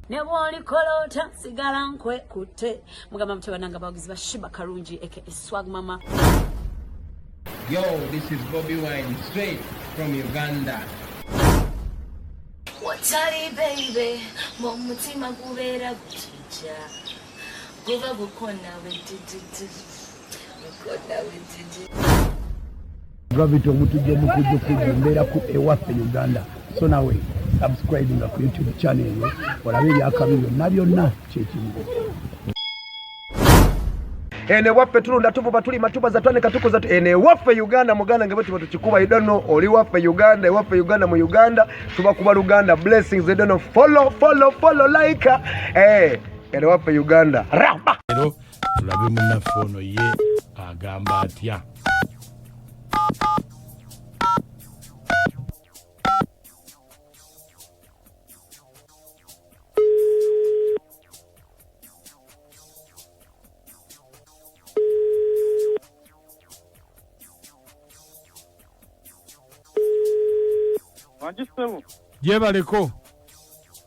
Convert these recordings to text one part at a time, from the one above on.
Ne bw'olikola otya sigala nkwekutte. Mugamba mutya banange abawagizi ba Shiba Karungi aka Swag Mama. Yo, this is Bobby Wine straight from Uganda. Watali baby, mu mutima gubeera gutujja guba gukona bwe gukona bwe. Gravity omutujju omukujjukujju mbeera ku ewaffe Uganda, so nawe subscribinga ku YouTube channel eyo olabe ebyakabi byonna byonna kyekimu. Eno ewaffe tulunda, tuvuba, tulima, tubaza, twanika, tukuza. Eno ewaffe Uganda, muganda nge bwe tukikuba. You don't know oli waffe Uganda, ewaffe Uganda, mu Uganda tubakuba Luganda blessings. You don't know, follow, follow, follow, like, eh, eno ewaffe Uganda raba. Leero tulabe munnaffe ono ye agamba atya. Wangi ssebo. Gyebaleko.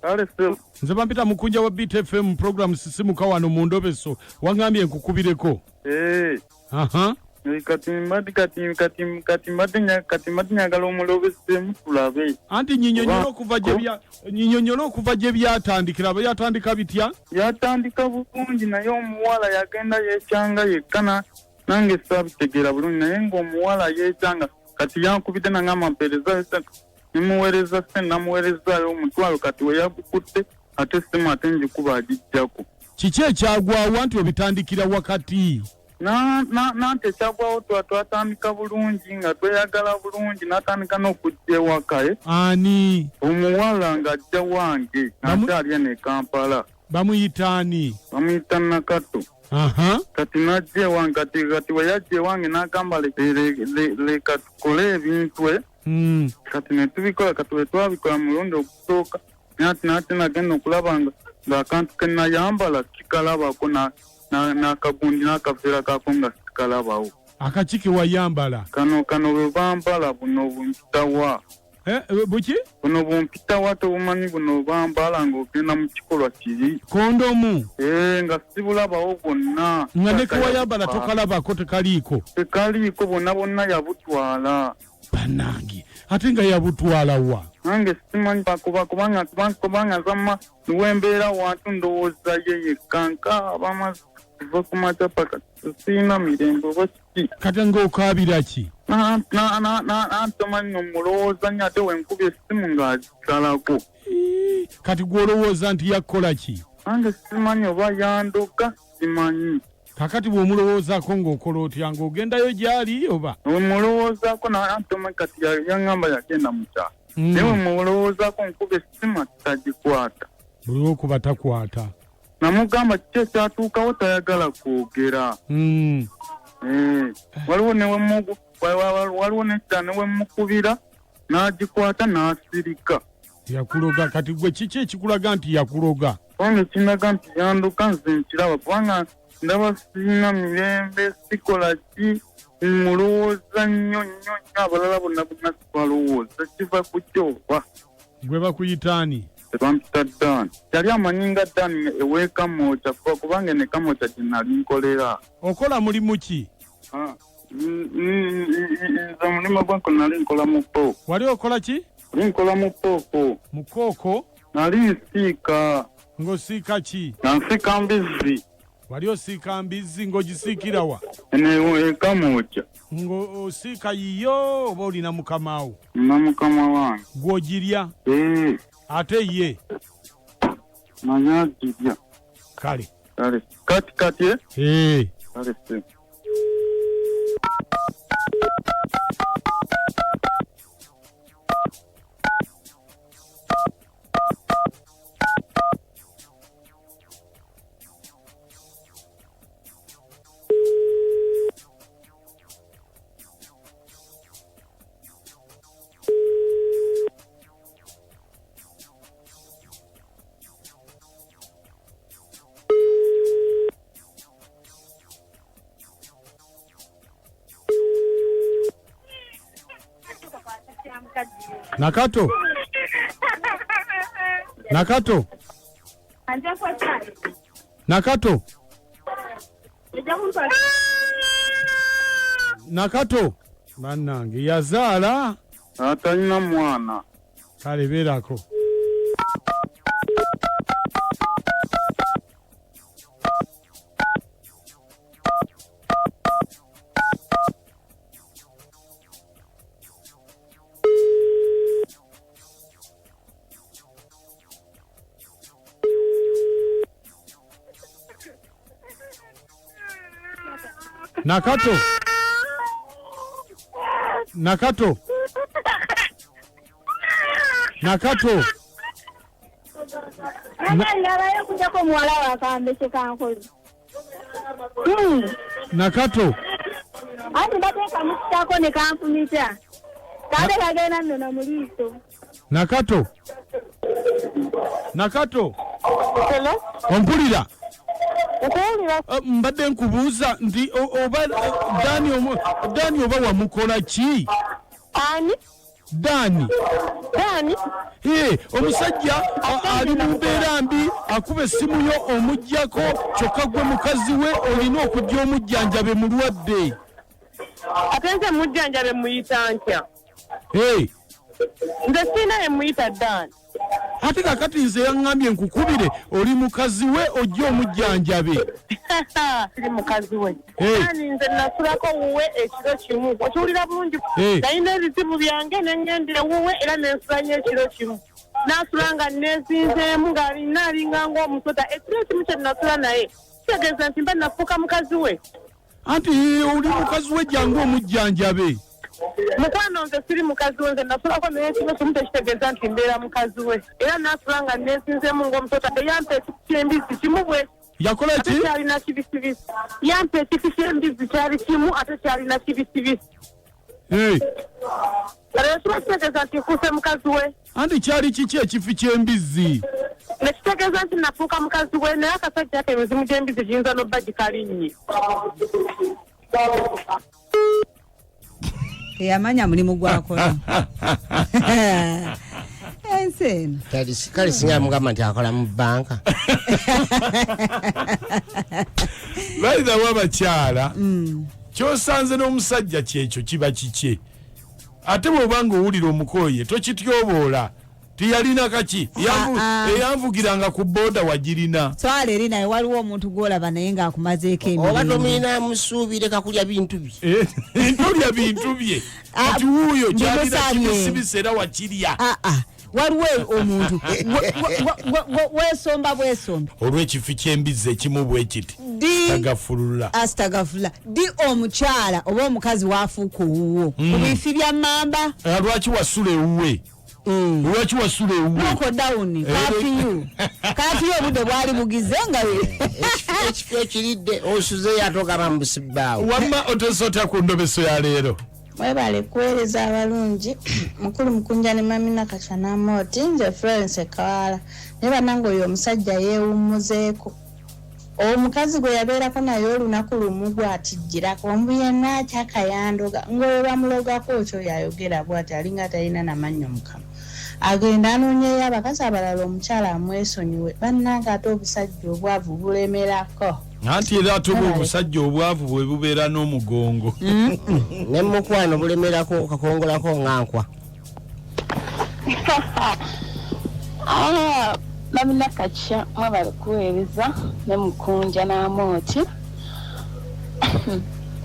Kale ssebo. Nze bampita Mukunja wa BTFM, program Sisimuka wano mu Ndobeso. Waŋŋambye nkukubireko. Eh, Aha. eh, kati mbadde kati kati kati mbadde nya- kati mbadde njagala omulobesemu tulabe. Anti nyinyonyola Oba- okuva gye bya nyinyonyola okuva gye byatandikira, byatandika bitya? Yatandika bulungi, naye omuwala yagenda yeekyanga yekka, nange saabitegeera bulungi, naye ng'omuwala yeekyanga. Kati yankubidde nangamba mpeereza, nemuweereza se namuweerezaayo 500. Kati we yagukutte, ate essimu ate njikuba agijjako. Kiki ekyagwawo nti obitandikira wakati? Nanti ekyagwawo, twatandika bulungi nga tweyagala bulungi, n'atandika n'okujja ewaka, eh? Ani? Omuwala ng'ajja wange ng'akyali eno e Kampala. Bamuyita ani? Bamuyita Nakato. Aha. Kati n'ajja ewange, kati we yajja ewange n'agamba, "Leka tukole ebintu, eh." Kati ne tubikola. Kati we twabikola mu mulundi ogusooka, nati nate nagenda okulaba nga ng'akantu ke nayambala sikalabako, n'akagundi n'akaveera kaako nga sikalabawo. Akaki ke wayambala? Kano bwe bambala buno bumpitawa. Eh, eh, buki? Buno bumpitawa, tobumanyi? Buno bambala ng'ogenda mu kikolwa kiri. Kondomu? Eh, nga sibulabawo bwonna. Nga ne kewayambala tokalabako, tekaliiko? Tekaliiko, bwonna bwonna yabutwala. Bannange, ate nga yabutwala wa? Nange simanyi, kubanga zamma niwembeera wantu ndowooza ye yekka, nkaaba amazzi kuva ku makya paka siina mirembe oba kiki. Kati ng'okaabira ki? Antomanyi nomulowooza nnyo, ate wenkuba essimu ng'agisalako. Ii, kati gw'olowooza nti yakkola ki? Nange simanyi oba yandoga, simanyi. Kakati bw'omulowoozaako ng'okola otya, ng'ogendayo gy'ali oba? Wemulowoozaako, antomanyi kati yaŋŋamba yagenda mu kyalo. Naye wemulowoozaako, nkuba essimu tagikwata. Buli lwokuba takwata. Namugamba kiki ekyatuukawo, tayagala kwogera. Eh, waliwo waliwo nekira newemukubira n'agikwata n'asirika. Yakuloga. Kati gwe kiki ekikulaga nti yakuloga? Kubanga ekinaga nti yandoga nze nkiraba, kubanga ndaba sirina mirembe, sikola ki, mulowooza nnyo nnyo nnyo, abalala bonna bonna sibalowooza. Kiva ku kyoba? Gwe bakuyita ani? Tebampita Dan, yali amanyi nga Dan eweekamooca, kubanga ene Kamooca gye nali nkolera. Okola mulimu ki? Ah, nze omulimu gwanko nali nkola mu pooko. Wali okola ki? Nali nkola mu pooko. Mu kooko? Nali nsiika. Ng'osiika ki? Nga nsiika mbizzi. Wali osiika mbizzi, ng'ogisiikira wa? Ene ekamooca. Ng'osiika yiyo oba olina mukamaawo? Na mukama wange. Gw'ogirya? Eh. Ate ye? Naye agirya. Kale. Kale kati kati, eh? Eh. Kale se. Nakato. Nakato. Nakato. Nakato. Bannange yazaala. Atalina mwana. Kale beerako. Nakato. Nakato. Nakato. Ndabayo okujjako omuwala wakambe kyekankoze. Nakato. Anti mbadde kamusitako ne kanfumita. Kade kagenda nno na mu liiso. Nakato. Nakato. Hello? Ompulira? Nkuwulira. Mbadde nkubuuza nti oba Dani oba wamukola ki? Ani? Dani. Dani? Hey, omusajja ali mu mbeera mbi, akuba essimu yo omuggyako, kyokka gwe mukazi we olina okujja omujjanjabe mulwadde. Ate nze mujjanjabe muyita ntya? Hey. Nze sirina ye muyita Dani. Ate kaakati nze yaŋŋambye nkukubire oli mukazi we ojje omujjanjabe. Siri mukazi we. Hey. Dani nze nasulako wuwe ekiro kimu. Okiwulira bulungi? Hey. Nalina ebizibu byange ne ŋŋenda ewuwe era ne nsula nnyo ekiro kimu. Nasula nga neezinzeemu ng'alina alinga ng'omusota. Ekiro kimu kye nasula naye kitegeeza nti mba nafuuka mukazi we. Anti oli mukazi we jangu omujjanjabe. Mukwano nze siri mukazi we, nze nasulako naye ekiro kimu tekitegeeza nti mbeera mukazi we. Era nasula nga neezinzeemu ng'omusota. Yampa ekifi ky'embizzi kimu bwe. Yakola ki? Ate kyalina kibisibisi. Yampa ekifi ky'embizzi kyali kimu ate kyalina kibisibisi. Hey. Kale kiba kitegeeza nti nfuuse mukazi we. Anti kyali kiki ekifi ky'embizzi? Ne kitegeeza nti nafuuka mukazi we, naye akasajja ako emizimu gy'embizzi giyinza n'obba gikalinnye. Teyamanya mulimu gwakola. Ensi eno. Kale singa mugamba nti akola mu bbanka. By the way, abakyala, ky'osanze n'omusajja kyekyo kiba kikye. Ate bw'oba ng'owulira omukooye tokityoboola. Teyalina kaki. Eyanvugiranga ku booda wagirina. Twala eri naye waliwo omuntu gw'olaba naye ng'akumazeeko emirembe. Oba tomulina musuubire kakulya bintu bye. Tolya bintu bye. Kati wuuyo kyalina Ndimusabye. kibisibisi era wakirya. Waliwo omuntu weesomba bwesomba. Olw'ekifi ky'embizzi ekimu bwe kiti. Tagafulula. Asitagafulula. Di omukyala oba omukazi waafuuka owuwo. Ku bifi bya mmamba. Lwaki wasula ewuwe? Lwaki wasula ewuwe? Loko down, kafiyu. Kafiyu obudde bwali bugize nga Ekifo ekiridde osuzeeyo ate ogamba mu busibbaawo. Wamma oteesa otya ku ndobeso ya leero? Mwebale kuweereza abalungi. Mukulu Mukunja ne Mami Nakatya n'Amooti, nze Florence Kawala. Naye bannange oyo omusajja yeewummuzeeko. Omukazi gwe yabeerako naye olunaku lumu gw'atijjirako, ombu yenna akyakayandoga, ng'oyo bamulogako ekyo yayogera bw'ati alinga talina na mannyo mu kamwa. Agenda anoonyeeyo abakazi abalala omukyala amwesonyiwe. Bannange ate obusajja obwavu bulemerako. Anti era ate obwo obusajja obwavu bwe bubeera n'omugongo. Ne mukwano bulemerako kakongolako nga nkwa. Mami Nakatya mwebale kuweereza ne Mukunja n'Amooti.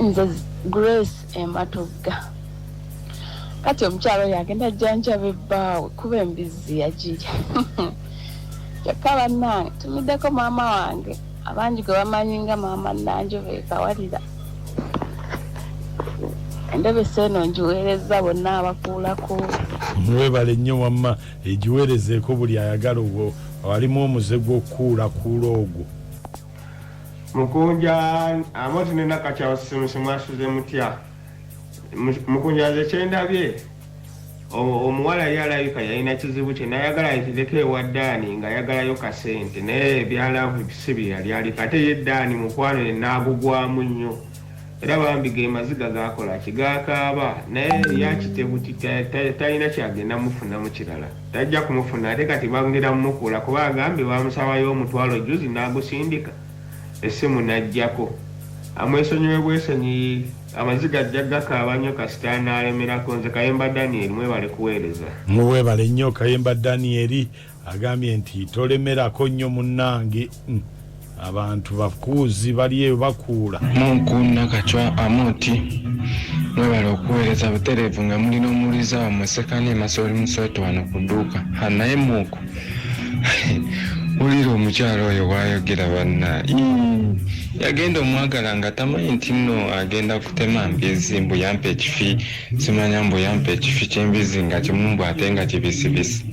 Nze Grace Ematugga. Kati omukyala oyo agenda ajjanjaba ebbaawe kuba embizzi yagirya. Kyokka bannange tumiddeko maama wange abangi gwe bamanyi nga maama Nanjove e Kawalira. Endobesa eno ngiweereza bonna abakuulako. Mwebale nnyo wamma egiweerezeeko buli ayagala ogwo walimu omuze gw'okukuulakuula ogwo. Mukunja Amooti ne Nakatya basisimuse mwasuze mutya? Mukunja nze kyendabye omuwala ye alabika yalina kizibu kye n'ayagala ayitideko ewa Dani ng'ayagalayo kasente naye ebya laavu si bye yali aliko ate ye Dani mukwano ye n'agugwamu nnyo. Era bambi ge maziga gaakola ki? Gaakaaba. Naye ye akitebuti ta, ta, talina ky'agenda mufunamu kirala. Tajja kumufuna ate kati bongera mumukuula kuba agambye baamusabayo omutwalo jjuzi n'agusindika, essimu n'aggyako. Amwesonyiwe bwesonyiyi. Amaziga ajja gakaaba nnyo kasita anaalemerako. Nze Kayemba Daniel mwebale kuweereza. Webale nnyo Kayemba Daniel. Agambye nti tolemerako nnyo munnange. Abantu bakuuzi bali eyo bakuula. Munku Nakachwa Amooti mwebale okuweereza butereevu nga muli n'omuwuliriza wammwe Ssekandi Masooli Musooto wano ku dduuka. Ha naye Munku wulira omukyala oyo bw'ayogera banna Ii, yagenda omwagala nga tamanyi nti nno agenda kutema mbizzi mbu yampa ekifi simanya mbu yampa ekifi ky'embizzi nga kimu mbu ate nga kibisibisi.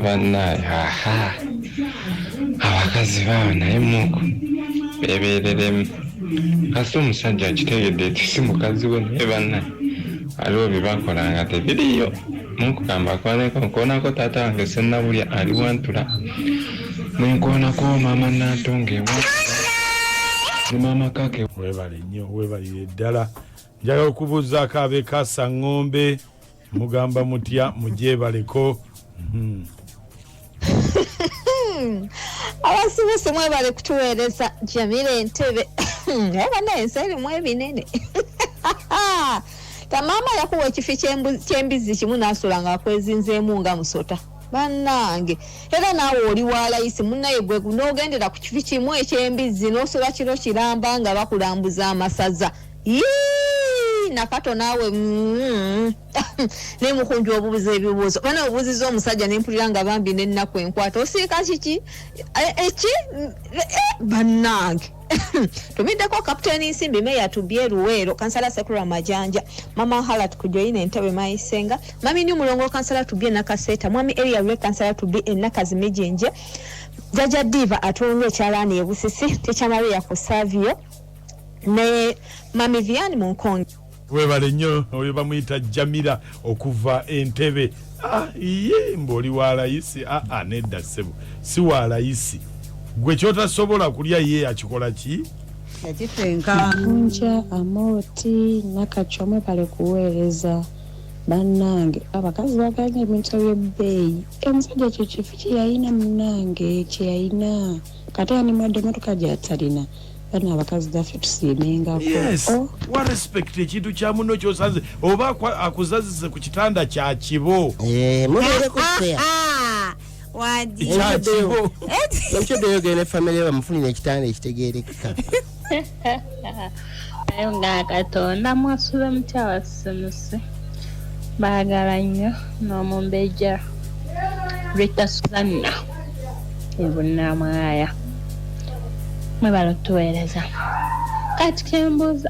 Bannaaye aha abakazi baawo naye muku beebereremu kasita omusajja akitegedde nti si mukazi we naye bannaye waliwo bye bakola nga tebiriiyo muku kambakwaneko nkoonako taata wange Sennabulya ali Wantula nenkoonako maama Nantongo ewa ne maama Kake. Webale nnyo webalire ddala njagala okubuuzaako ab'e Kasangombe Mugamba mutya mugyebaleko. Abasibusi mwebale kutuweereza Jamila Entebe naye banaye ensi erimu ebinene tamaama yakuwa ekifi ky'embizzi kimu n'asula ng'akwezinzeemu nga musota bannange era naawe oli wa layisi munnaye gwe n'ogendera ku kifi kimu eky'embizzi n'osula kiro kiramba nga bakulambuza amasaza Yii Nakato naawe mm. Naye mukunja obuuza ebibuuzo bana obuuziza omusajja nempulira nga bambi nennaku enkwata osiika kiki eki e, e, e, bannange tumiddeko kapiteeni nsimbi meya tubye luweero kansala sekula majanja mama halat kujoyina entebe mayisenga mami ni mulongo kansala tubye nakaseeta mwami eria lwe kansala tubye enakazi mijenje jaja diva atunga ekyalaani ebusisi tekyamaria ku savio ne mami Vian mu nkonge. Webale nnyo oyo bamuyita Jamira okuva Entebbe. Ah, iye mbu oli wa layisi? Ah, ah, nedda ssebo si wa layisi. Gwe kyotasobola kulya ye akikola ki? Yakifenka. Nkunja, Amooti, Nakachwa mwebale kuweereza bannange abakazi bagala nyo ebintu ebyebbeeyi omusajja ekyo kifi kyeyayina munange kyeyayina kati yandimuwadde emotoka gyatalina Bano abakazi naffe tusiimengako. Yes, Oh. wa respect ekintu kya munno kyosanze oba akuzazise ku kitanda kya kibo. Eh, mubeere ku fair. Wadi. Kya kibo. Enkyo genda ne family bamufunire ekitanda ekitegeerekeka. Naye nga Katonda mwasuze mutya abasimusi baagala nnyo n'omumbejja Rita Susanna e Bunnamwaya mwebale otuweereza kati kyembuuza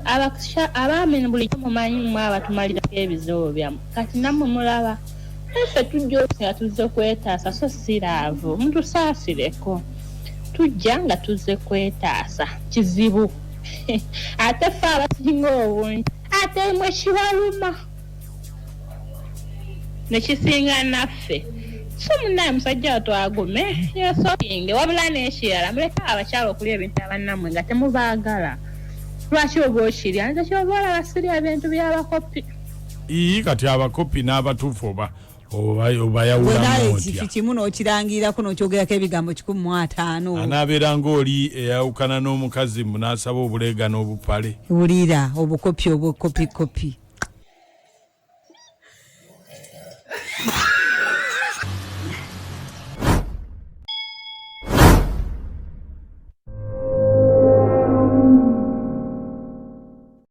abaami bulijjo mumanyi mwe abatumalirako ebizibu byammwe kati nammwe mulaba naffe tujja oluusi nga tuzze kwetaasa so si laavu mutusaasireko tujja nga tuzze kwetaasa kizibu ate ffe abasinga obungi ate mwe kibaluma nekisinga naffe so munaye musajja wattu agume yesokinge wabula nekirala muleke abakyala okulya ebintu abanamwe nga temubaagala lwaki oba okirya nze kyova olaba sirya bintu byabakopi. Ii kati abakopi n'abatuufu oba Gwe naawe obayawulamu ekifi otya? kimu n'okirangirirako n'okyogerako ebigambo 150. Anaabeera ng'oli eyawukana n'omukazi mbu n'asaba obuleega n'obupale. Wulira obukopi obukopikopi.